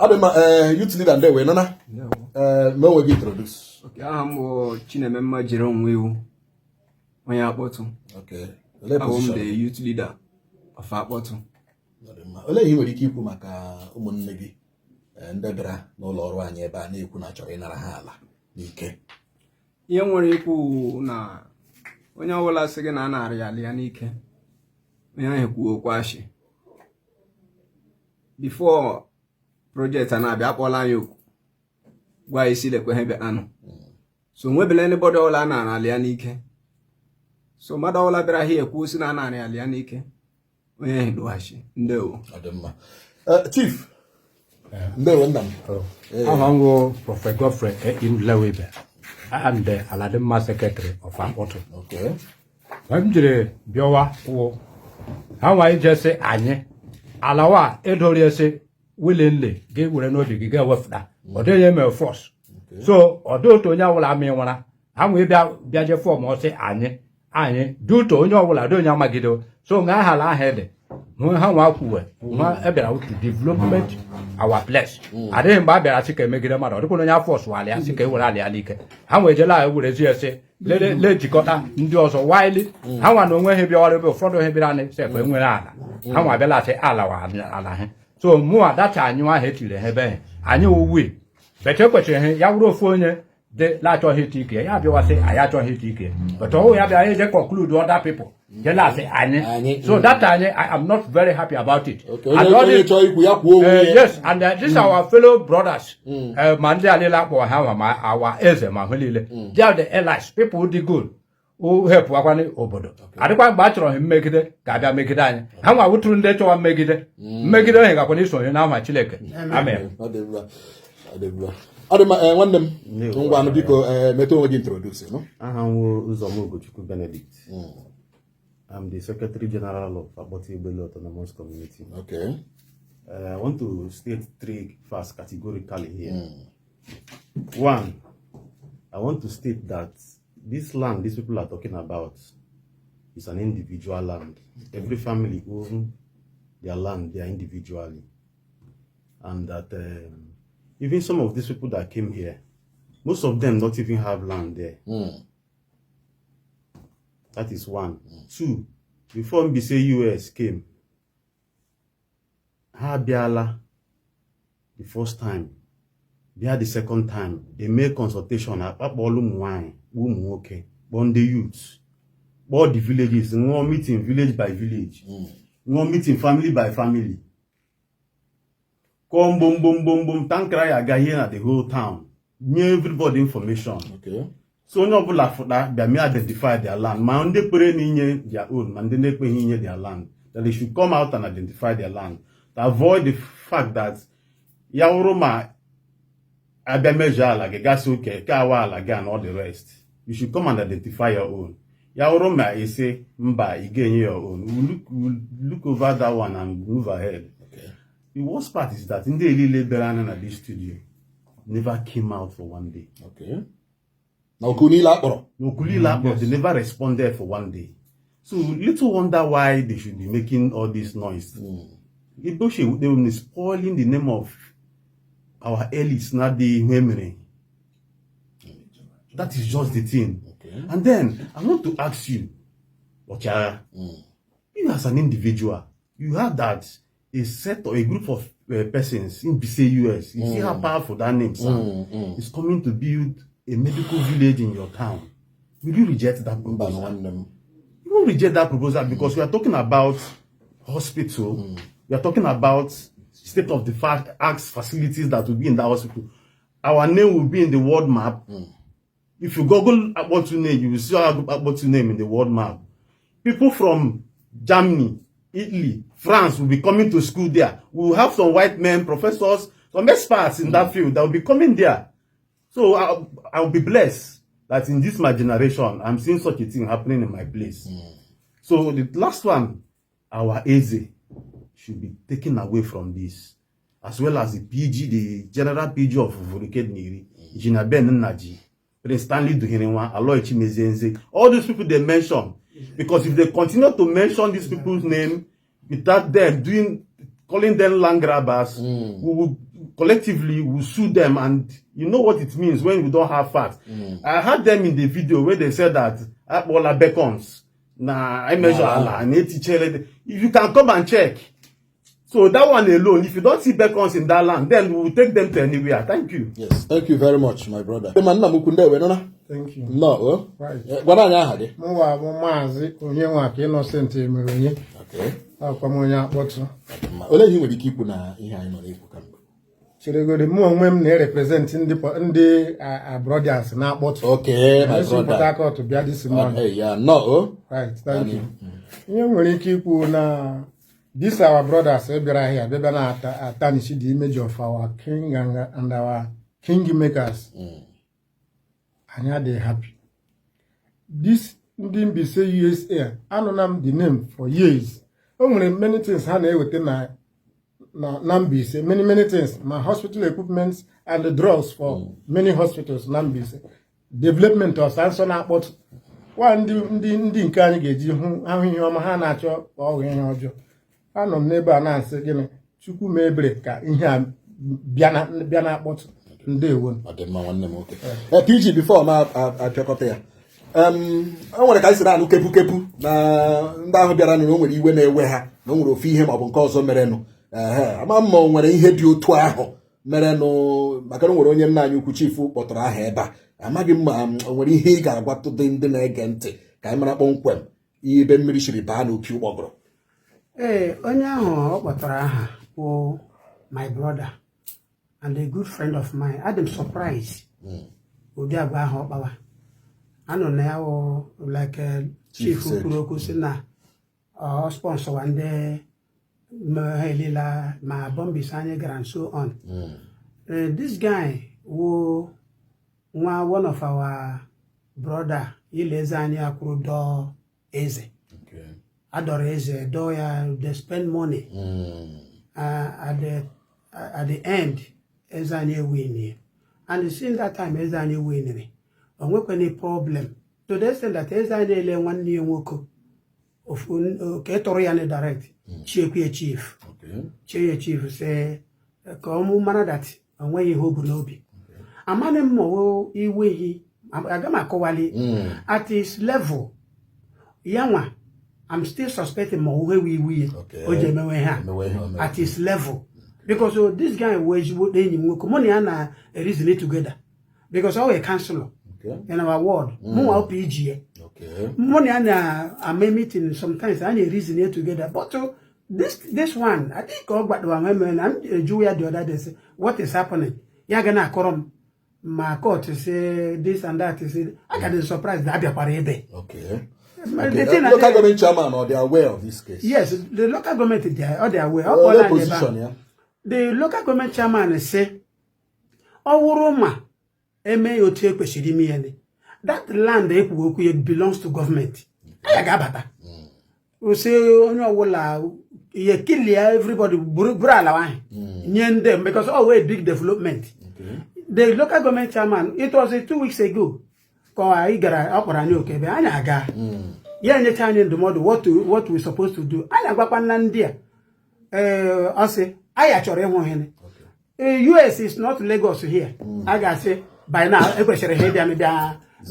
Ọ dị mma. Ee, youth leader, ndewo. Nana, ee, mee onwe gị introduce. Okay, aha m bụ Chinememma jiri onwe iwu onye Akpọtụ. Okay. Olee Abụ m position the gị? youth leader of Akpọtụ. Ọ dị mma. Olee ihe ị nwere ike ikwu maka ụmụnne gị, ndị bịara n'ụlọ ọrụ anyị ebe a na-ekwu na achọrọ ịnara ha ala n'ike? Ihe nwere ikwu na onye ọbụla sị gị na a nara ya ala ya n'ike, onye ahụ ekwuo okwu ashị. Before project a na-abịa, akpọla anyị oku, gwa anyị si lekwe ha bịaranụ. So nwebele anybody ọbụla a nara ala ya n'ike. So mmadụ ọbụla bịara ahịa ekwu si na a nara ya ala ya n'ike, onye ahụ doghachi. Ndewo. Ọ dị mma. Chief, ndewo nna m. Aha m bụ Prophet Godfrey A. Nlewibe. I am the Aladimma Secretary of Akpọtụ. Mgbe m jiri bịawa wụ ha nwa ije sị anyị alawa edorie sị willingly gị were n'obi gị ga-ewefụta, ọ dịghị eme force. So ọ dị otu onye ọbụla amị nwara ha nwee bịa bịaje form ọsị anyị anyị dị ụtọ onye ọbụla dị onye amagido. So nga ahala ahụ dị hụ ha nwa kwuwe ha ebịara to development our place. Adịghị mgbe a bịara sị ka emegide mmadụ. Ọ dịkwa onye afọ sụwalị ya sị ka e were alị ya n'ike. Ha nwee jela ewerezi ya sị lele jikọta ndị ọzọ wili ha nwa na onwe ha bịawara ebe ụfọdụ ha bịara anyị sị ka e nwere ala ha nwa bịala sị ala wa ala ha. So mụnwa dacha anyụ ahụ etiri ha ebe ha anyị wuwi beche kwesịrị ha ya wụrụ ofu onye dị na-achọghị iti ike ya bịawasị anyị achọghị iti ike, but ọwụ ya bịa eje conclude other people jelasị anyị. Anyị, So that anyị, I am not very happy about it. And onye chọọ ikwu ya kwuo onwe ya. Yes, and these are our fellow brothers, ma ndị a niile akpọ ha ma our eze ma hụ niile, they are the allies, people dị good who help akwanị obodo. Adịkwa mgbe a chọrọ ha mmegide ka abịa megide anyị. Ha nwa wuturu ndị chọwa mmegide mmegide ohe gakwana isonye n'aha Chineke. Amen. Ọ dị mma, ọ dị mma, ọ dị mma. Nwanne m, ngwanụ, biko, metụ onwe gị introduce no. Aha m wụ Uzoma Ugochukwu Benedict. I'm the Secretary General of Akpoti Egbelu Autonomous Community. I want to state three facts categorically here. One, I want to state that this land these people are talking about is an individual land. Every family own their land there individually. And that even some of these people that came here, most of them don't even have land there. That is one. Two, before Mbaise US came, ha abịala the first time, bịa the second time, eme consultation, akpakpọọlụ ụmụ nwanyị, kpọọ ụmụ nwoke, kpọọ ndị youth, kpọọ the villages, ṅụọ meeting village by village, ṅụọ meeting family by family, kụọ mgbomgbomgbomgbom tankara ya aga here na the whole town, nye everybody information. So onye ọbụla fụta bịa mee identify their land, ma ndị kwere n'inye their own, ma ndị na-ekweghị inye their land, that they should come out and identify their land to avoid the fact that ya wụrụ ma abịa measure ala gị gasị oke ke awa ala gị and all the rest. You should come and identify your own. Ya wụrụ ma ese mba, ị ga-enye your own, we will look over that one and move ahead. The worst part is that ndị niile bịara anya na this studio never came out for one day. Okay. Na oku niile akpọrọ. N'Okulila, but they never responded for one day. So little wonder why they should be making all this noise. Igbo they will be spoiling the name of our elites na the ihe mere. That is just the thing. And then I want to ask you, Ọchịagha, you as an individual, you have that a set or a group of persons in Mbaise US, you see how powerful that name sound, is coming to build a medical village in your town. Will you reject that Mba, proposal? nwanne m. You won't reject that proposal because we are talking about hospital. We are talking about state of the art facilities that will be in that hospital. Our name will be in the world map. If you Google Akpotu name, you will see our Akpotu name in the world map. People from Germany, Italy, France will be coming to school there. We will have some white men, professors, some experts in that field that will be coming there. So I'll be blessed that in this my generation, I'm seeing such a thing happening in my place. So the last one, our Eze should be taken away from this, as well as the PG, the general PG of Vurike Niri, Engineer Ben Nnaji, Prince Stanley Duhirinwa, Aloy Chimezenze, all these people they mention. Because if they continue to mention these people's name without them doing, calling them land grabbers, we will Collectively, we sue them, and you know what it means when we don't have facts. I had them in the video where they said that akpọla beacons na I measure ala na etichere. If you can come and check. So that one alone, if you don't see beacons in that land, then we will take them to anywhere. Thank you. Yes, thank you very much, my brother. Ma nna m ukwu, ndewe nọ na. Thank you. Nnọọ o. Right. Gwara anyị aha gị. Mụwa bụ Maazị Onyenwaka Innocent Emeronye. Akwa m onye Akpọtụ. Ma olee ihe ị nwere ike ikwu na ihe anyị nọ na-ekwu kamgbe? Cheregodi, mụ onwe m na-erepresent ndị brothers na-akpọtụ. Okay, my Esi Port brother. Harcourt bịa this morning. Hey, ya nnọọ o. Right, thank you. Ihe m nwere ike ikwu na this our brothers bịara ahịa bịa na tarnish the image of our king and our king makers. Anyị adịghị happy. This ndị Mbaise USA, anụna m the name for years. O nwere many things ha na-eweta na Mbaise, many many things, ma hospital equipment and the drugs for many hospitals na Mbaise. Development ọsansọ na-akpọtụ. Wa ndị nke anyị ga-eji hụ ahụ ihe ọma ha na-achọ ka ọ ghọọ ihe ọjọọ. Anọ m n'ebe a na-asị gịnị, Chukwu mee ebere ka ihe a bịa na-akpọtụ. Ndewo. Ọ dị mma, nwanne m nwoke. PG, before m apịakọta ya, o nwere ka anyị siri anụ kepu kepu na ndị ahụ bịara nụ na o nwere iwe na-ewe ha, na o nwere ofu ihe maọbụ nke ọzọ merenụ. Ehe, ama m ma o nwere ihe dị otu ahụ merenụ, maka na o nwere onye nna anyị ukwu, chief, kpọtụrụ aha ebe a. Amaghị m ma o nwere ihe ị ga-agwatụdị ndị na-ege ntị ka anyị mara kpọmkwem ebe mmiri siri baa n'opi ụgbọgụrụ. Ee, onye ahụ ọ kpọtara aha bụ my brother and a good friend of mine. Adị m surprise ụdị agwa ahụ ọ kpawa. Anọ na ya wụ like chief said. Kwuru okwu sị na ọ sponsorwa ndị ma ha elila ma bombis anyị gara and so on. This guy wụ nwa one of our brother ile eze anyị akwụrụ dọọ eze. Adọrọ eze dọọ ya, they spend money. At the end, eze anyị ewin, and since that time eze anyị winere, o nwekwana problem to the extent that eze anyị ele nwanne ya nwoke ofu ka e tọrọ ya na direct chiekwu ya chief. Chie ya chief sị ka ọ mụ mara that o nweghị ihe o bu n'obi. Amaghị m ma ọ iweghị, aga m akọwali at his level ya nwa. I'm still suspecting ma ọ nweghị iwu ya o ji emewe ha Emewe ihe o mere. At his level, because oh, this guy wụ ezigbo enyi m nwoke, mụ na ya na-reason together because ọ wụ councillor in our ward, mụ nwa PG ya. Mụ na ya na-ame meeting sometimes, anyị reason together, but this one, I think ọ gbadoro m mere na m eju ya the other day sị, "What is happening?" Ya ga na-akọrọ m ma court say this and that, say I got surprised na abịakwara ebe. But the thing Local government chairman, or they are aware of this case? Yes, the local government dị ọ dị aware. Ọ Olee kpọọla anyị ebe ahụ. position ya? The local government chairman sị ọ wụrụ ma eme ya otu ekwesịrị ime ya ni, that land ekwughị okwu ya belongs to government, ya ga-abata sị onye ọbụla ihe kilia everybody buru ala ahụ nye ndị because ọ wee big development. The local government chairman, it was 2 weeks ago ka anyị gara, ọ kpọrọ anyị oke ebe anyị aga, ya enyecha anyị ndụmọdụ what we supposed to do. Anyị agwakwana ndị a, ee, ọ sị anyị chọrọ ịhụ ihe. US is not Lagos here. A ga-asị by now ekwesịrị ha ịbịa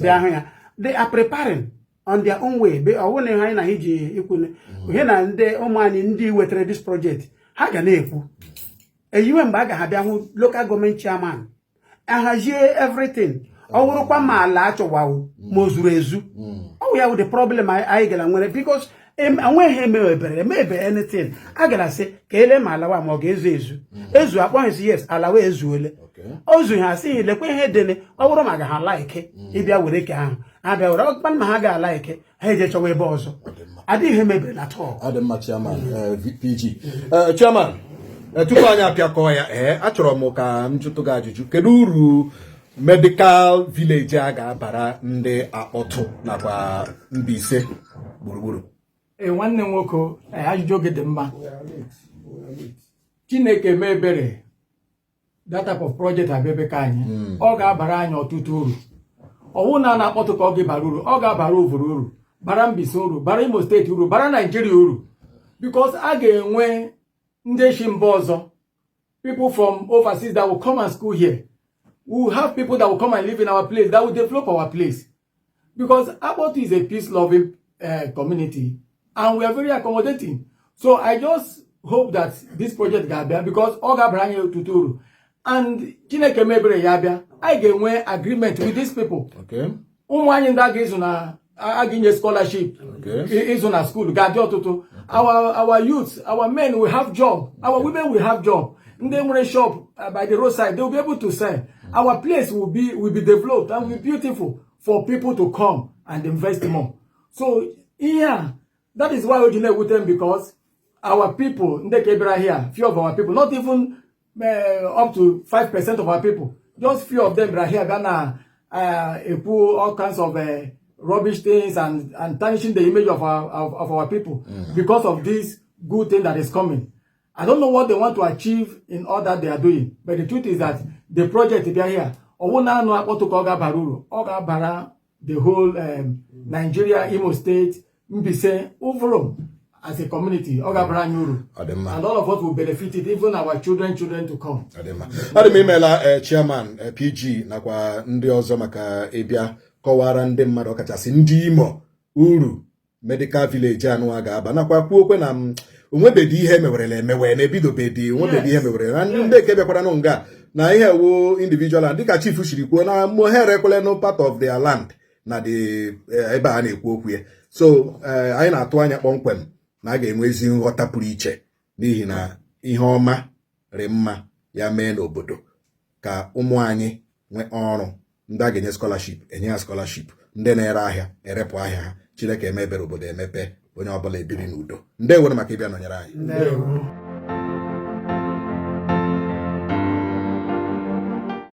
bịa hụ ya. They are preparing on their own way. Ọ bụrụ na ihe anyị na ha iji ikwu ihe na ndị ụmụ anyị ndị wetara this project, ha ga na-ekwu eyiwe mgbe a ga-abịa hụ local government chairman, ahazie everything. Ọ wụrụkwa ma ala achọwawu ma o zuru ezu, ọ wụ ya wụ the problem anyị gara nwere because enweghị emebere emebe anything. A gara sị ka ele ma alawa ma ọ ga-ezu ezu ezu, akpọghịsị yes, alawa ezuole. O zughị, asịghị lekwa ihe dịnị. Ọ bụrụ ma ga ha like ịbịa were ke ahụ, ha bịa were ọkpa ma ha ga-ala ike, ha eje chọwa ebe ọzọ. Adịghị emebere na tọọ. Ọ dị mma, chairman, PG. Chairman, tupu anyị apịakọ ya, ee, achọrọ m ka m jụtụ gị ajụjụ. Kedu uru medical village a ga-abara ndị Akpọtụ nakwa Mbaise gburugburu? Ee, nwanne m nwoke, ee, ajụjụ oge dị mma. Chineke mee ebere, that type of project abịa ebe ka anyị, ọ ga-abara anyị ọtụtụ uru. Ọwụ na a na-akpọtụ ka ọ ga-abara uru, ọ ga-abara Ovuru uru, bara Mbaise uru, bara Imo Steeti uru, bara Naijiria uru, because a ga-enwe ndị si mba ọzọ people from overseas that will come and school here. We will have people that will come and live in our place, that will develop our place. Because Akpotu is a peace-loving community, and we are very accommodating. So I just hope that this project ga-abịa because ọ ga-abara anyị ọtụtụ uru. And Chineke mebere ya abịa, anyị ga-enwe agreement with these people. Ụmụ anyị ndị a ga-ịzụ na a ga-enye scholarship ịzụ na school ga-adị ọtụtụ. Our youths, our men will have job, our women will have job. Ndị nwere shop by the roadside, they will be able to sell. Our place will be developed and will be beautiful for people to come and invest more. So ihe a, that is why o ji na-ewute m, because our people, ndị ka bịara here, few of our people, not even up to 5% of our people, just few of them bịara here bịa na ekwu all kinds of rubbish things and tarnishing the image of our people because of this good thing that is coming. I don't know what they want to achieve in all that they are doing, but the truth is that the project bịa here, ọwụ na-anụ akpọtụ ka ọ ga-abara uru, ọ ga-abara the whole Nigeria, Imo State, Mbaise, overall as a community, ọ ga-abara anyị uru. Ọ dị mma. And all of us will benefit it, even our children, children to come. Ọ dị mma, ọ dị mma. Imeela, chairman, PG nakwa ndị ọzọ maka ịbịa kọwara ndị mmadụ, ọkachasị ndị Imo, uru medical village anụwa ga-aba, nakwa kwuo okwe na m onwebedi ihe emewerela emewe na ebidobedi, onwebedi ihe mewere na ndị eke bịakwara nụ nga na ihe wo individual land, dịka chief siri kwuo na mohere ekwelenụ part of their land na the ebe a na-ekwu okwu ya. So anyị na-atụ anya kpọmkwem na a ga-enwe ezi nghọta pụrụ iche, n'ihi na ihe ọma rị mma ya mee n'obodo ka ụmụ anyị nwee ọrụ, ndị a ga-enye scholarship enye ha scholarship, ndị na-ere ahịa erepụ ahịa ha. Chineke emebere obodo emepe, onye ọbụla ebiri n'udo. Ndewo maka ịbịa nọnyere anyị. Ndewo.